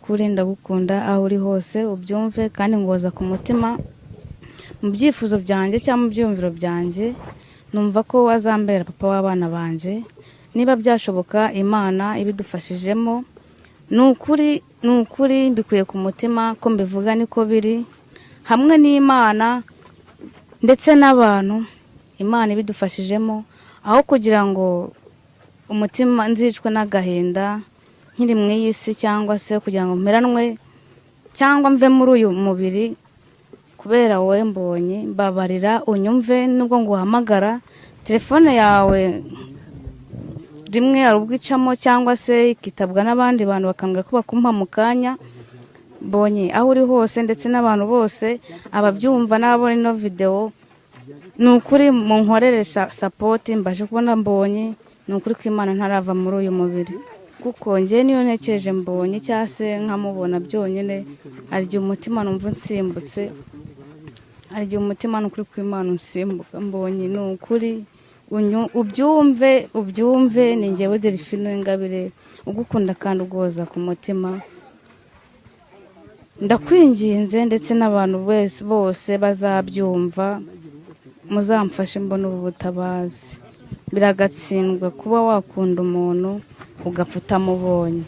ukuri ndagukunda aho uri hose ubyumve kandi ngoza ku mutima. Mu byifuzo byanjye cyangwa mu byiyumviro byanjye numva ko wazambera papa w'abana banjye, niba byashoboka Imana ibidufashijemo. Ni ukuri, ni ukuri mbikuye ku mutima ko mbivuga niko biri, hamwe n'Imana ndetse n'abantu, Imana ibidufashijemo, aho kugira ngo umutima nzicwe n'agahinda nkiri mu iyi si, cyangwa se kugira ngo mperanwe cyangwa mve muri uyu mubiri kubera wowe Mbonyi. Mbabarira unyumve nubwo nguhamagara telefone yawe rimwe hari ubwo icamo cyangwa se ikitabwa n'abandi bantu bakambwira ko bakumpa mu kanya. Mbonyi aho uri hose ndetse n'abantu bose ababyumva n'ababona ino videwo, ni ukuri munkorere support mbashe kubona Mbonyi. Ni ukuri ko Imana ntarava muri uyu mubiri, kuko njye niyo ntekereje Mbonyi cyangwa se nkamubona byonyine, hari igihe umutima numva unsimbutse, hari igihe umutima ni ukuri kw'Imana unsimbuka. Mbonyi ni ukuri ubyumve, ubyumve, ni njyewe Delphine Ingabire ugukunda kandi ugoza ku mutima. Ndakwinginze ndetse n'abantu bose bazabyumva, muzamfashe mbone ubu butabazi. Biragatsindwa kuba wakunda umuntu ugapfa utamubonye.